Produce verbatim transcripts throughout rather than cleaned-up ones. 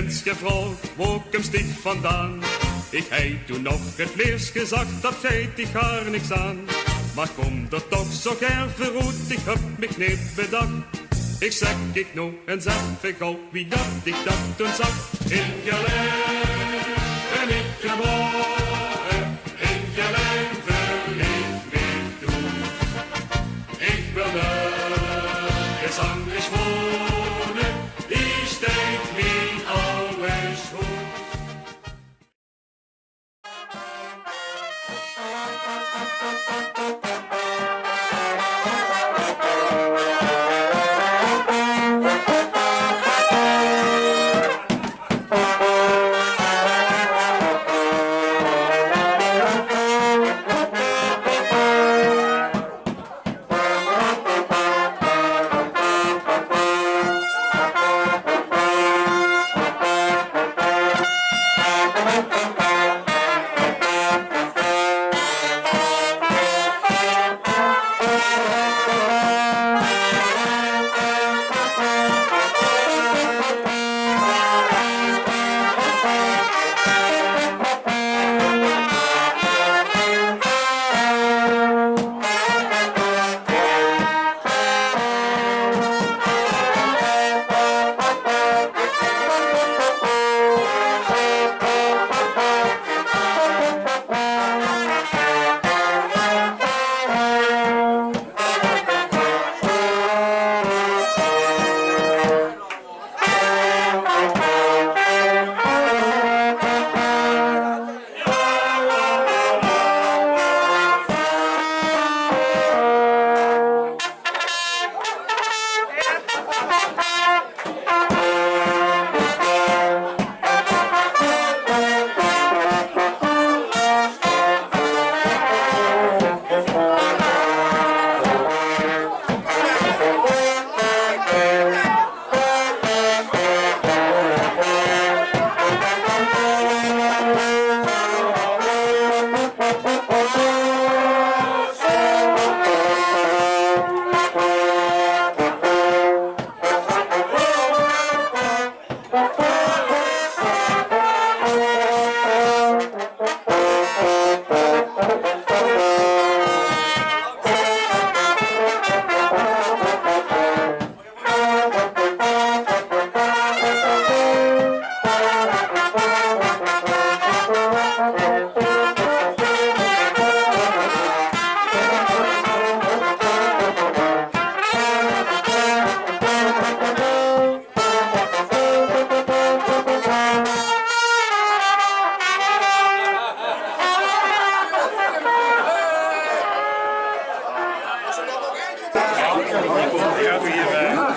Gevraog: "Wo kums dich vandaan?" Ich hei toen nog 't leefs gezag: "Dat geit dich gaar niks aan." Maar kom d'r toch zo gaer veuroet, ich höb mich neet bedach. Ich zèk, kiek noe ins effe gaw wie dat ich dat toen zag. In Gelaen bön ich gebaore, in Gelaen veul ich mich thoes. Ich wil nörges angers wone, hie steit mien alles good.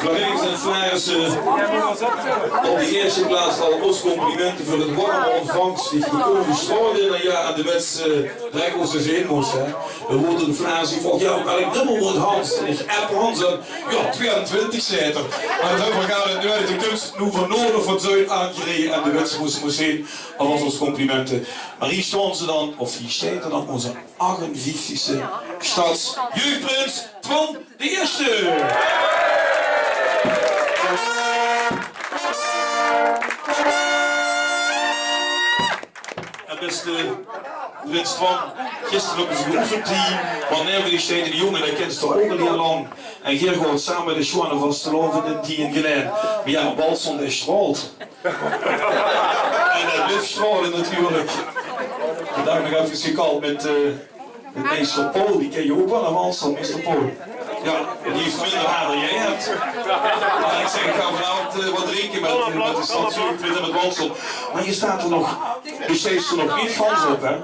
Florins en Florins, eh, op de eerste plaats al ós complimente veur 't warme ontvangs die gekomen is. Jao, aan de wens, eh, Drek ós te zeen mós, hè. Veer wólle Florins vraoge: "Jao, welk nummer woort Hans?" En ich app Hans aan: "Jao, twieëntwintig," zaet 'r. "Maar dat höbbe veer gaar neet nuuedig. De kums noe van noord of van zuid aangereje en de wens mós, mós zeen." Alvas ós complimente. Maar hie staon ze dan, of hie steit 'r dan, ózze achtenvieftigste stadsjeugprins Twan de Eerste. En beste prins Twan, gister op ós geoefend hie, want naeve dich steit 'ne jóng, dae kins se ouch al hieël lang. En geer gaot same de sjoeane vastelaovend in, die in Gelaen. Maar jao, Walsom, dae straolt. En det blief straole natuurlik. Vandaag nog efkes gekald mit, eh, mit meester Paul. Die kins se ouch waal, Walsom, meester Paul. Jao, die haet minder haor es dich höbs. Maar ich zèk, ich gaon vanaovend, eh, get drinke mit, eh, mit de stadsjeugd, mit, mit Walsom. Maar geer steit d'r nog, geer steit d'r nog neet gans op, hè?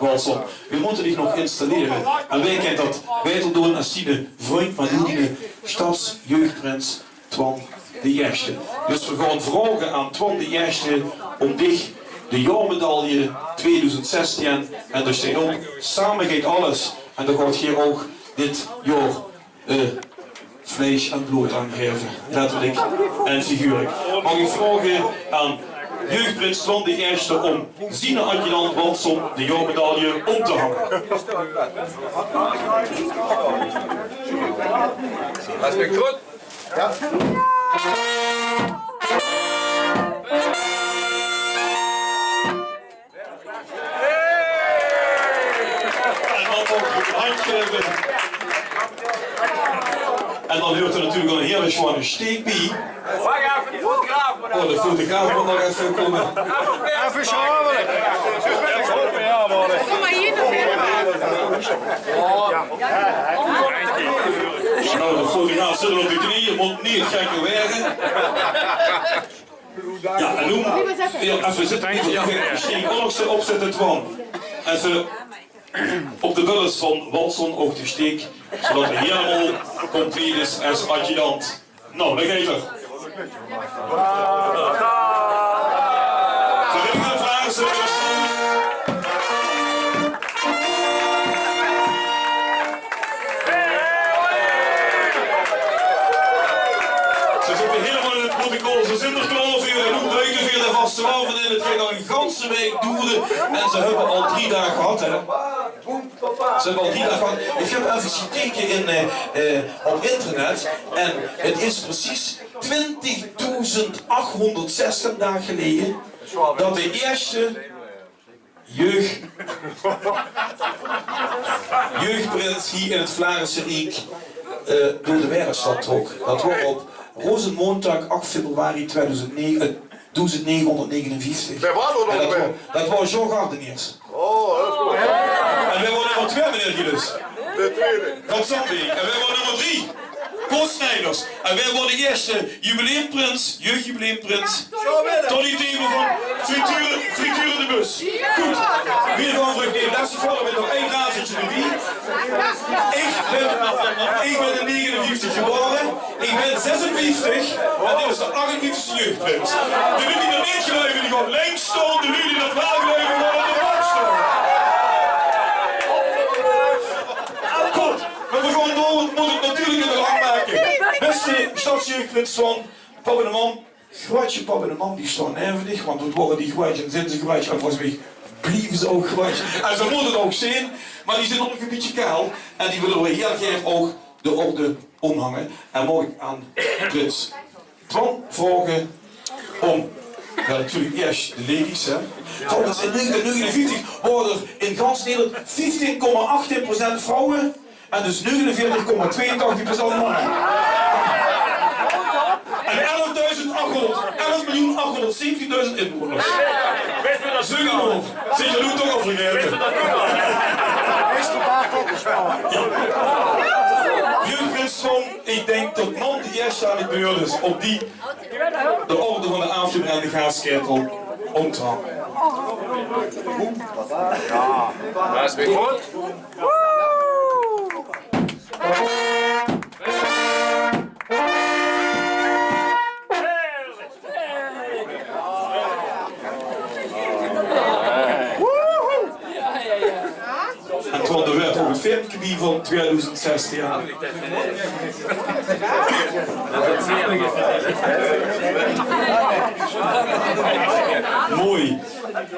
Walsom, veer mótte dich nog installere. En wae kint det baeter doon es diene vrundj, mer noe diene stadsjeugprins Twan de Eerste. Dus veer gaon vraoge aan Twan de Eerste óm dich de jaormedalje tweeduizend zestien, en dao steit op: "Same geit alles." En dao gaot geer ouch dit jaor, eh, vleis en blood aan gaeve. Letterlik en figuurlik. Maag ich vraoge aan jeugprins Twan de Eerste óm ziene adjudant Walsom de jaormedalje óm te hange. Respect. Good. Jao. Gewoon ein steek bie. Wach effe, de fotograaf mót nog. Oh, de fotograaf mót nog effe kómme. Effe sjouwele. Kóm mer hie nao veur. Nou, de fotograaf zit op de knieën, mót neet gekker waere. Ja, en noe, ja, effe zitte, effe de steek ouch nog opzitte, Twan. Effe op de bölles van Walson ouch de steek, zoedat 'r hielemaol compleet is es adjudant. Nou, dao geit 'r. Ze höbbe ein vraag, ze höbbe ein vraag. Ze zitte hielemaol in 't protocol. Ze zeen d'r klaor veur. En noe duike veer de vastelaovend in. 't Geit nog ein ganse waek doere. En ze höbbe al drie daag gehad, hè. Ze höbbe al drie daag gehad. Ich höb effe gekeke in, eh, eh, op internet. En 't is precies twintigdoezend achhónderdzestien daag geleje det de ieëste jeug-, jeugprins hie in 't Flaarisse Riek, eh, door de Waereldsjtad trok. Det waor op Rosenmontag ach februari tweeduizend nege, eh, doezend negenhónderdnegenenvieftig. Wae waor det ouch weer? Det waor Jean Gardeniers. Oh, det is good. En wae waor nummer twee, meneer Gillis? De tweede. Van Zandbeek. En wae waor nummer drie? Koos Snijders. En wae waor de ieëste jubileumprins, jeugdjubileumprins? Tonny Themen van Friture, Friture de Bus. Good. Veer gaon trök nao de lèste foto mit nog ein razendje d'rbie. Ich bön, ich bön in negenenvieftig gebaore. Ich bön zesenvieftig en dit is de achtenvieftigste jeugdprins. De luuj die det neet geluive, die gaon links staon. De luuj die det waal geluive, gaon op de bank staon. Good, mer veer gaon door, mót 't natuurlik in de gang make. Bèste sjtadsjeugdprins Twan, pap en mam, gwetsje pap en mam, die staon neve dich, want waat waore die gwetsj en zeen ze gwetsj en volges mich blieve ze ouch gwetsj. En ze mótte 't ouch zeen, mer die zeen ouch nog ein bietje kaal en die wille veer hieël gaer ouch de orde ómhange. En maag ich aan prins Twan vraoge óm, ja, natuurlik ieërs de ladies, hè. Trouwens, in negentien negenenvieftig waore d'r in gans Nederland vieftien komma achttien procent vrouwe en dus negenenveertig komma tweeëntachtig procent manne. En elfduizend achthónderd, elf miljoen achthónderdzeventigduizend inwoners. Zeuke op. Zit je noe toch al vergaete? Jeugdprins Twan, ich dink det mam de ieëste aan de beurt is óm die de orde van de aafgebrande gaaskaetel óm te hange. Ja, det is weer good. En Twan, d'r huuert ouch ein filmke bie van tweeduizend zestien. Mooi.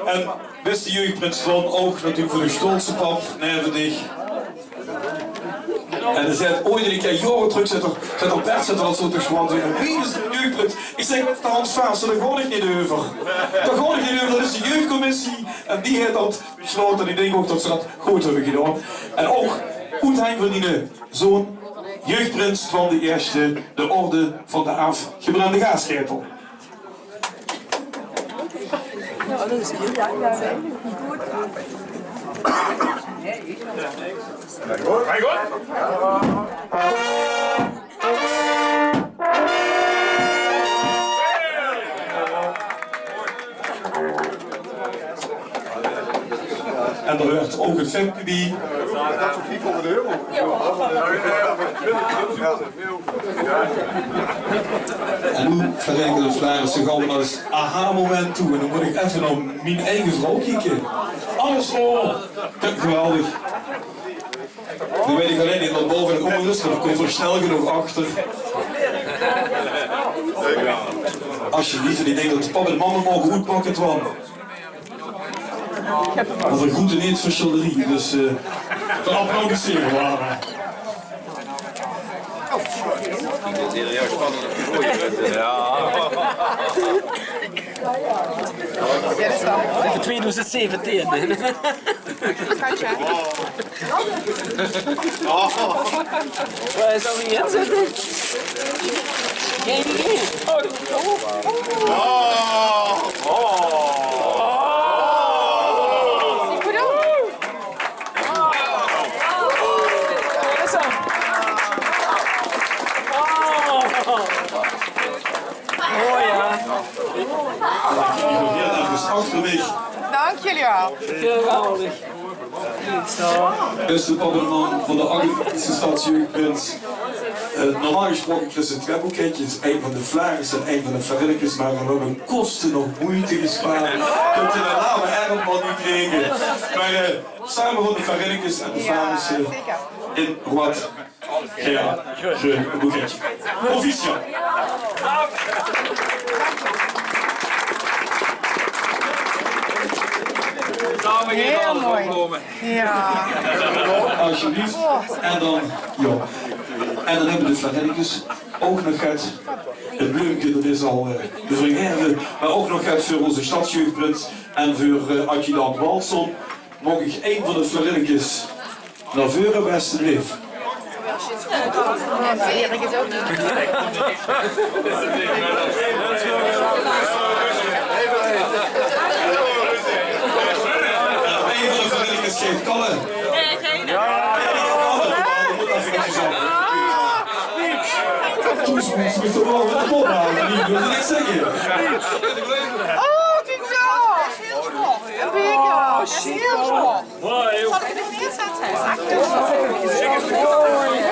En bèste jeugdprins Twan, ouch natuurlik veur de sjtolse pap neve dich. En d'r zaet ooit ein kier, jaore trök, zaet d'r, zaet d'r Bert, zaet d'r al zo te sjwatse: "Wie is de jeugdprins?" Ich zèk: "Hans Vaas, dao gaon ich neet euver. Dao gaon ich neet euver. Det is de jeugdcommissie en die haet det besjlaote." En ich dink ouch det ze det good höbbe gedaon. En ouch good, Hein, van diene zoon, jeugdprins Twan de ieëste, de orde van de aafgebrande gaaskaetel. En d'r huuert ouch ein filmke bie. En noe verreikde de Flaarisse gaw nao 't aha-moment toe. En dan mót ich effe nao mien eige vrouw kieke. Alles veur. Geweldig. Noe weit ich allein neet waat baove en ónger is, mer dao kómme veer snel genóg achter. Alsjeblieft, en ich dink det de pap en mam 't moge oetpakke, Twan. Mer veer groete neet veur sjilderie, dus, eh, veer applaudissere waal, hè. Ja. Veur tweeduizend zeventien. Waar is al die inzet? Geen idee. Oh, dat is goed. Oh. Oh. Is die goed dan? Oh. Mooi, hè? Hier ergens achter mich. Dank jullie wel. Geweldig. Beste pap en mam van de achtenveertigste Stadsjeugdprins. Eh, normaal gesproke kriss se twee boeketjes, ein van de Flaarisse en ein van de Flarinnekes, mer veer höbbe koste noch meujte gespaard. Ich höb de lame erm van gekrege. Mer, eh, same van de Flarinnekes en de Flaarisse in roead. Jao, sjoen, ein boeketje. Proficiat. Hiel mooi. Jao. Alsjeblieft. En dan, jao. En dan höbbe de Flarinnekes ouch nog get. 't Bleumke, dat is al, eh, de vergaeve, mer ouch nog get veur ózze stadsjeugdprins en veur, eh, adjudant Walson. Maag ich ein van de Flarinnekes nao veure, besteblief? Ein van de Flarinnekes geit kalle. Toen moeste v'r toch waal van de pop haole, die wilde niks zègke. Oh, die zo. Hiel sjoen. Hiel sjoen. Wow, joh. Zal ich 't neerzitte?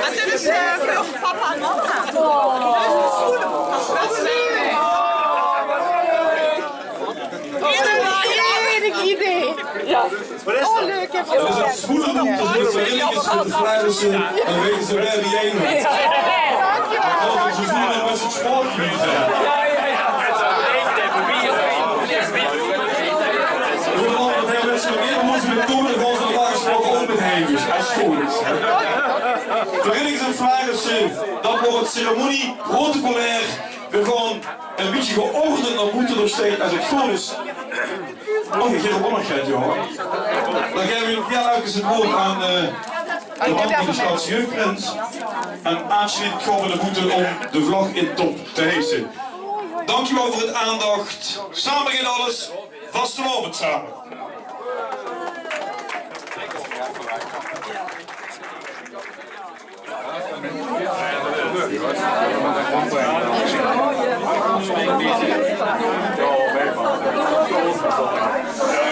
En dit is, eh, veur papa en mama. Dit is ein sjoeëne boek. Dat is leuk. Hiel idee. Jao. Oh, leuk, ich höb 't gezeen. Dit is ein sjoeëne boek, dat is veur de Flaarisse. Dan weite ze wae die ein is. Dank je wel. Dat is ein sjoeëne boek. Jao, jao, jao. Veur de man, want hae wèt nog neet wie ze mit kómme, dan gaon ze normaal gesproke ouch mit heivig. Is good. Vereiniging Flaarisse, dat weurt ceremonie protocolair. Veer gaon ein bietje geordend nao boete, dao steit, es 't good is. Oh, ich höb gewónne, jao. Dan gaeve v'r nog hiel efkes 't waord aan, eh, de man van de stadsjeugdprins. En aansluutend gaon v'r nao boete óm de vlag in top te hijse. Dankjewel veur de aandacht. Same geit alles. Vastelaovend same.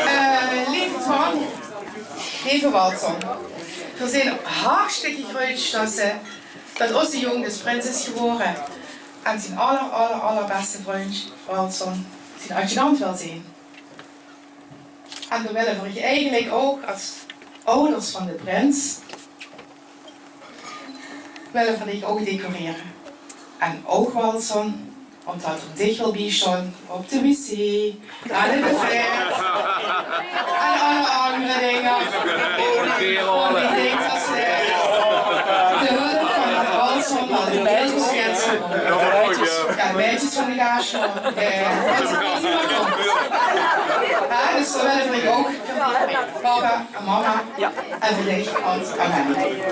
Eh, leve Twan, leve Walson, veer zeen hartstikke gruuetsj dat ze, dat ózze jóng dus prins is gewore. En zien aller, aller, allerbèste vrundj, Walson, zien adjudant wèlt zeen. En dan wille v'r dich eigelik ouch es ouders van de prins, wille v'r dich ouch decorere. En ouch Walson, ómdat 'r dich wil biesjtaon op de wc, aan 't buffet en alle anger dinger. Want ich dink det, eh, de hulp van Walson, det is hiel besjtend. Jao, meidjes van de Gaasjoen. Eh, det is neet zo makkelijk. Jao, dus dan wille v'r dich ouch, papa en mama, en veur dich es Amelie.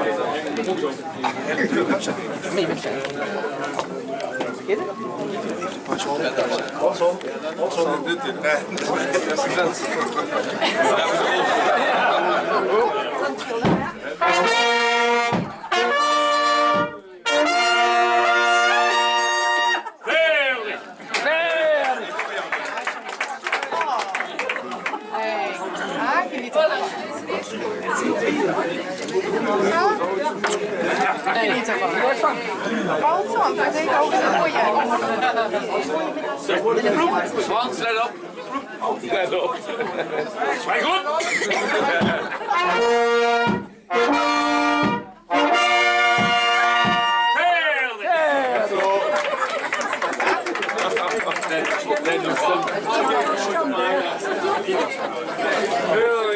Hey, ah, geniet ervan. Geniet ervan. Balsam, dat is ook een mooie. Frans, let op. Let op. Zwaai good.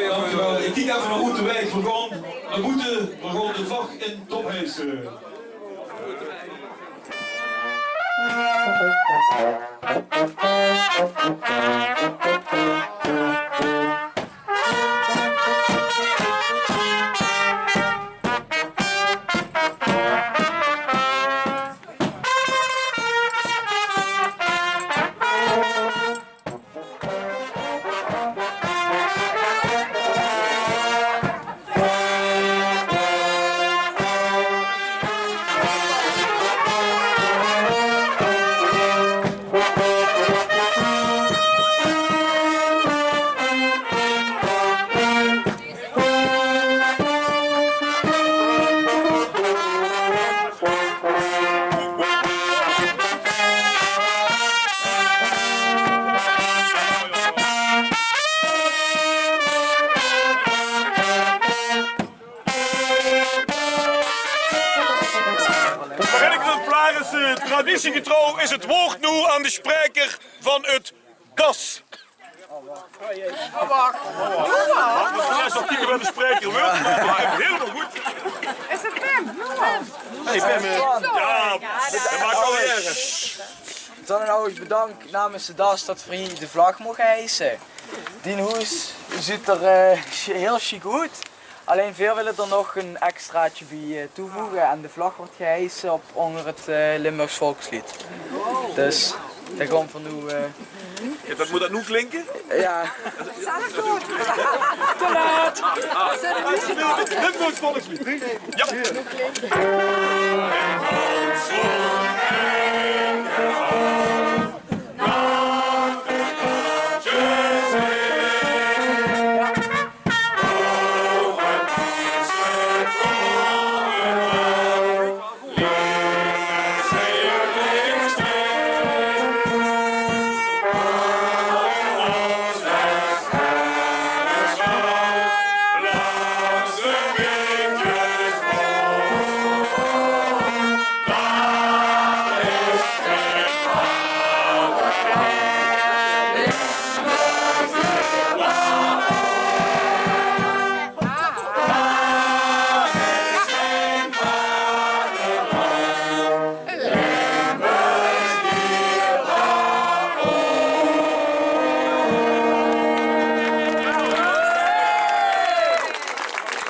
Dankjewel. Ich kiek effe nao oet de waeg. Veer gaon nao boete. Veer gaon de vlag in top hijse. Eh, traditiegetrouw is het woord noe aan de spreker van het das. Wach, wach. Wach, wach, wach. Kieke wae de spreker weurt. Hielemaol good. Is het Pim? Hey, Pim, eh. Ja, det maak waal weer. Dan ouch bedank namens de das det v'r hie de vlag moge hijse. Dien hoes zuut d'r, eh, hiel sjiek oet. Allein veer wille d'r nog ein extraatje bie, eh, toevoege en de vlag wuuert gehijse op ónger het, eh, Limburgs volksleed. Dus, det gaon v'r noe, eh, Ja, det mót det noe klinke? Ja. Te laat. Limburgs volksleed. Ja.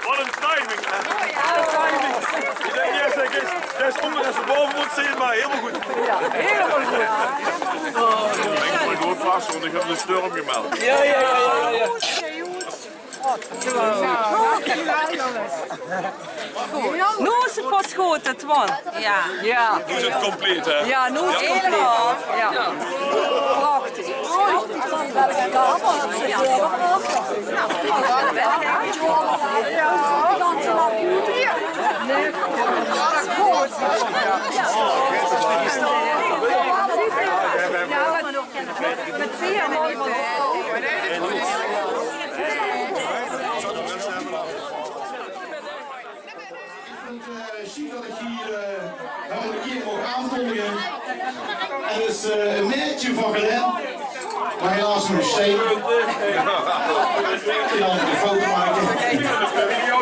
Waat ein timing, hè? Ich dink, jao, zèk ins, det is ómdet ze baove mót zeen, mer hielemaol good. Jao, hielemaol good. Ich mót good vaste, want ich höb ein storm gemeld. Jao, jao, jao, jao. Noe is 't pas good, Twan. Jao. Jao. Noe is 't compleet, hè? Jao, noe is 't compleet. Jao. Prachtig. Ich vinj 't, eh, sjiek det ich hie, eh, nog ein kier maag aankondige. 't Is, eh, ein maedje van Gelaen, mer helaas nog steeds. Die laot ich ein foto make.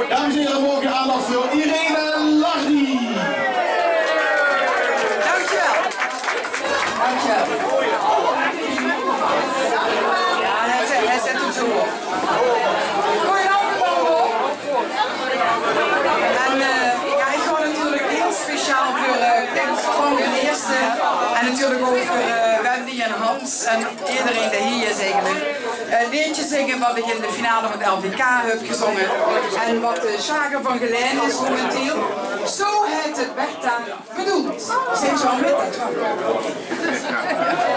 Dames en here, moge v'r aandach veur Irene Lardi. Dankjewel. Dankjewel. Jao, hae zèt, hae zèt 't zo op. Goojenaovend allemaol. En, eh, jao, ich gaon natuurlik hiel speciaal veur, eh, prins Twan d'n Ierste. En natuurlik ouch veur, eh, Wendy en Hans en ederein dae hie is eigelik. Eh, 't leedje zinge wat ich in de finale van 't L V K höb gezónge. En wat de sjlager van Gelaen is momenteel. Zo haet 't Bertha bedoeld. Zèt ze al mit?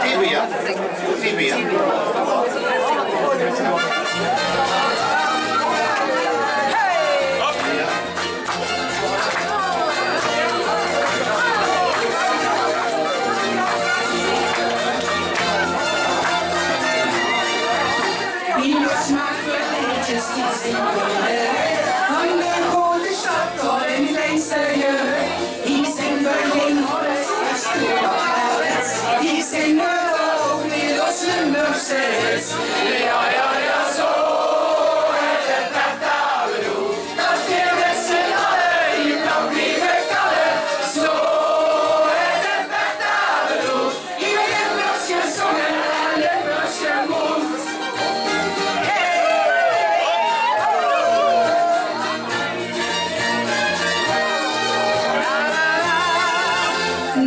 Tibia. Tibia. Wie nog smaak veur leedjes die zing veur de van de grote stad tot in 't kleinste jeugd. Die zinge veur gein hobby's, die zinge ouch neet es Limburgse hits. Jao, jao, jao, zo haet 't Bertha bedoeld. Det veer mit z'n alle hie kan blieve kalle. Zo haet 't Bertha bedoeld. Hie in Limburgs gezónge en Limburgs gemoevd. Hey!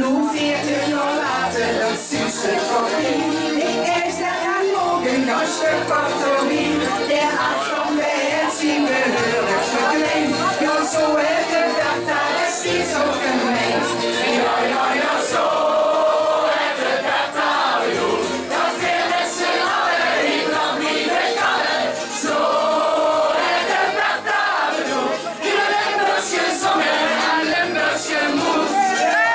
Noe veertig jaor later, det zuus se toch neet. Ich eis det aan morge gaste patronie. De aafstand bie 't zien behuurlik verklein. Jao, zo haet 't Bertha destieds ouch gemeend. Jao, jao, jao, zo haet 't Bertha bedoeld. Det veer mit z'n alle hie kan blieve kalle. Zo haet 't Bertha bedoeld. Hie Limburgs gezónge en Limburgs gemoevd. Hey!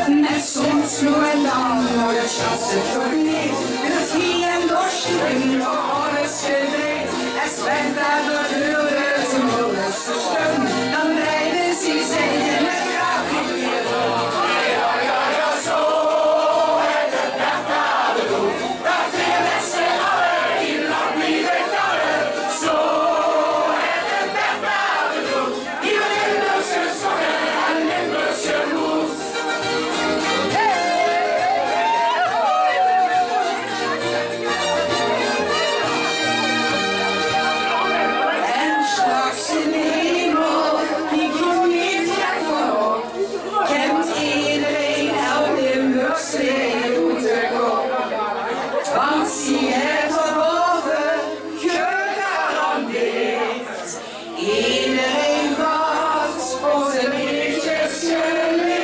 Mer soms noe en dan, mer det sjat zich toch neet. Det hie en dao sjtiekem veur alles gedrejd. Bertha, dat huurde ze moeilijkste stem. Dan draaide ze zich in het graf weer om. Ja, ja, ja, zo het het Bertha bedoeld. Dat veer met z'n allen in lang lieve kallen. Zo het het Bertha bedoeld. Hier in Limburgse zongen en Limburgse moed. En straks in de hemel, die komt niet ver voorop, kent iedereen elk Limburgs leed uit de kop. Want zie het tot boven gegarandeerd. Iedereen vast onze liedjes geleerd.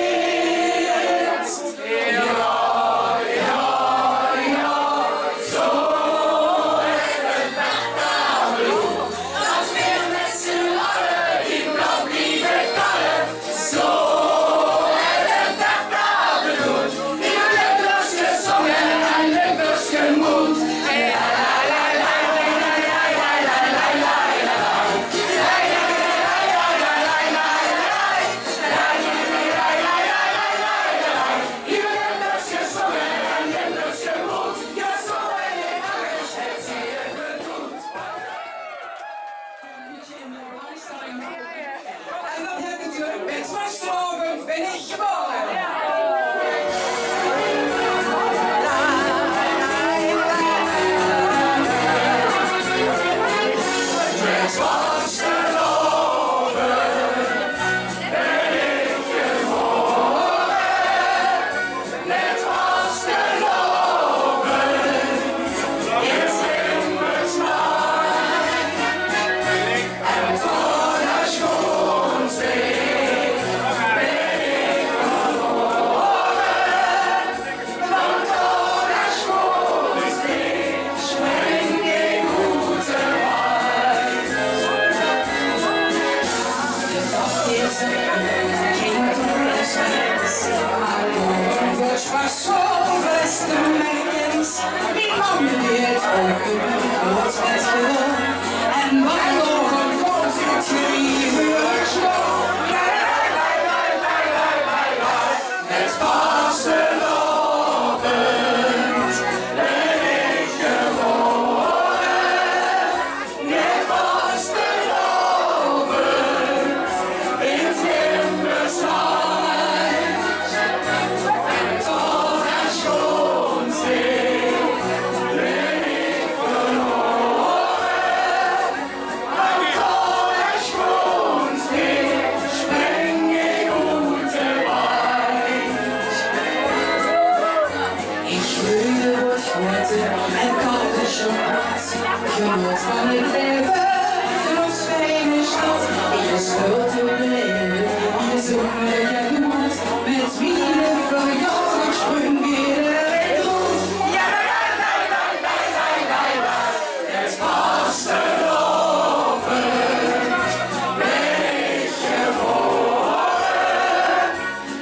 Ja, ja, ja, zo het het Bertha bedoeld. Dat veer met z'n allen in brand blieven kallen. Zo het het Bertha bedoeld. Hier Limburgs gezongen en Limburgs gemoed. En dat heb ik natuurlijk met vastelaovend ben ik geboren. Met vastelaovend ben ik geboren. Met vastelaovend is Limburgs nacht. En tot de schoonste ben ik geboren. Want tot de schoonste spring ik oet de markt. De dag is er, geen toerist. Maar morgen wordt pas zo beste merkens. Wie kan dit ook? Wordt het gewoon? En waarom komt het hier zo? Met vastelaovend ben ik geboren. Met vastelaovend is Limburgs nacht. En tot de schoonste ben ik verloren. Ich will Brotschwette en kalde Schokolade. Genoot van het leven, de fijne stad. Hier is veel te beleven, hier is ook weer jaloers. Met wie de verjaardag spring weer het roet. Ja, ja, ja, ja. Het vastelaovend ben ik geboren.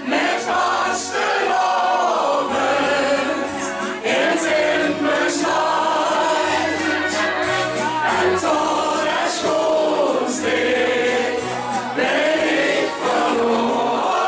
Met vastelaovend in Limburgs nacht. En tot de schoonste ben ik verloren.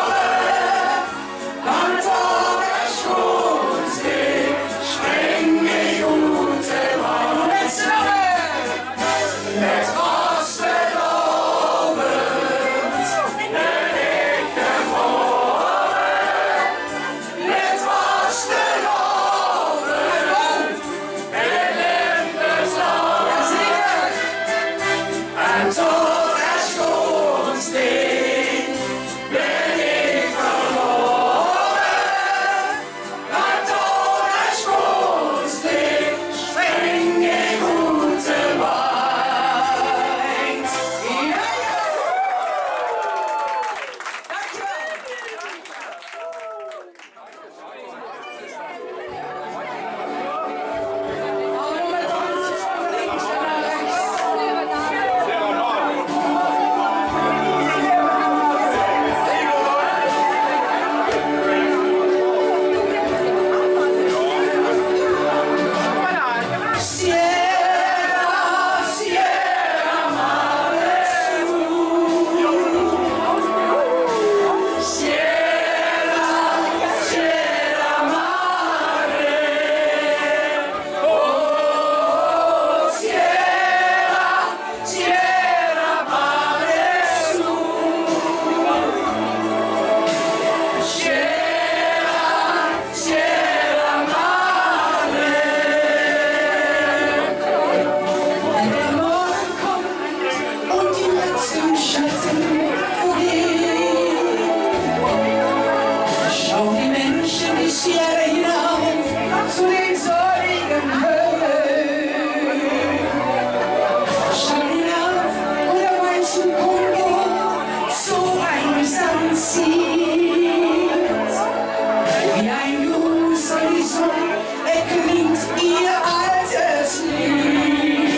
Wie ein Gruß an die Sonne erklingt ihr altes Lied.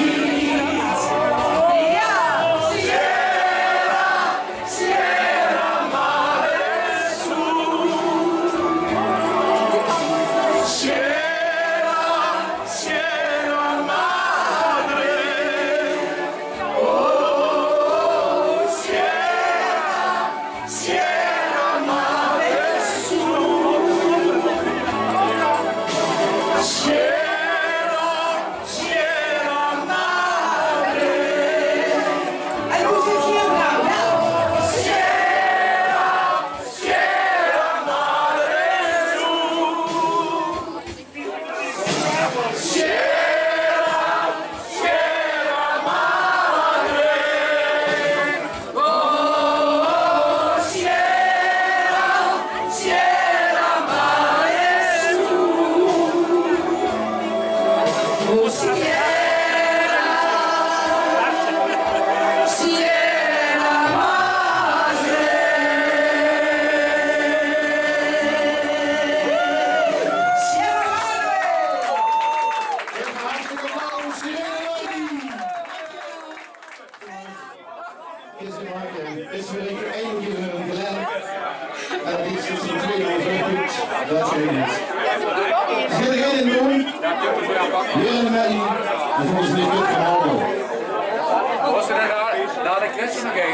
Ja, Sierra, Sierra Madre Sur. Sierra, Sierra Madre. Oh, Sierra, Sierra Madre Sur. Sierra, Sierra Madre. En hoe zit hier nou? Sierra, Sierra Madre Sur. Sierra, Sierra Madre. Oh, Sierra, Sierra Madre. Oh, Sierra, Sierra Madre. Sierra Madre. Is weer ein keer geliek. En dit is dus de tweede keer. Dat is het. Zit er geen in doen? Hier in de medley. En volgens mij is dit van Aldo. Was er daar, daar de Christus nog een?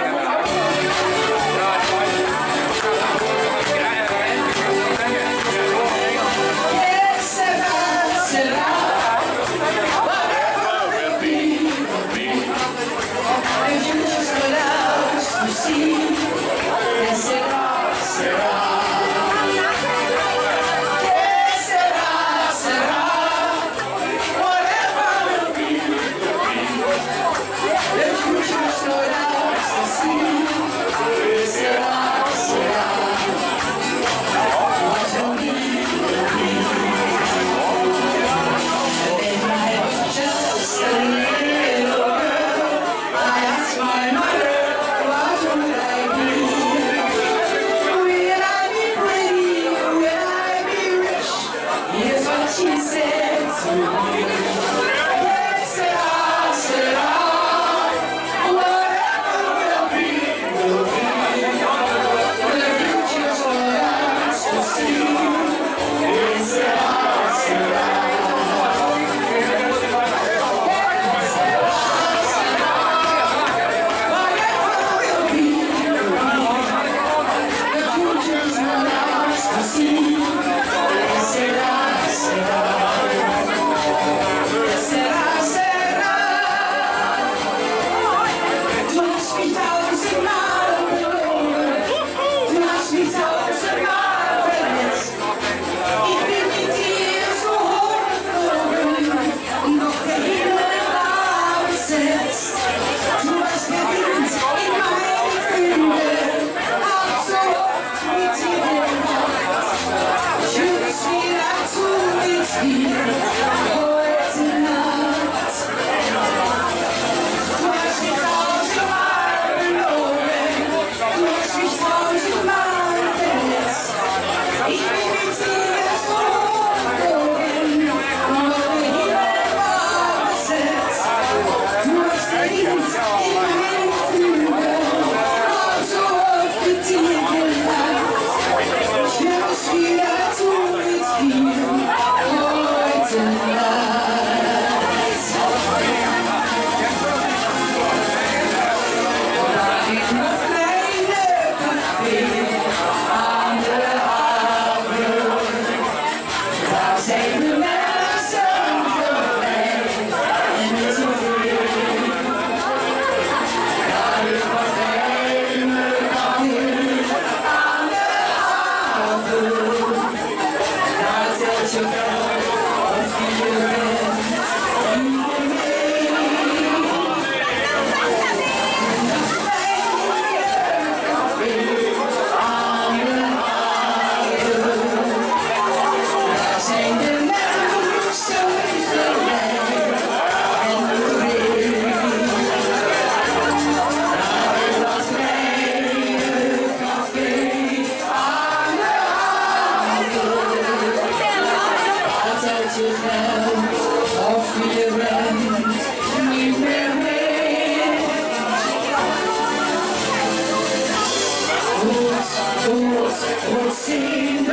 Good, good zien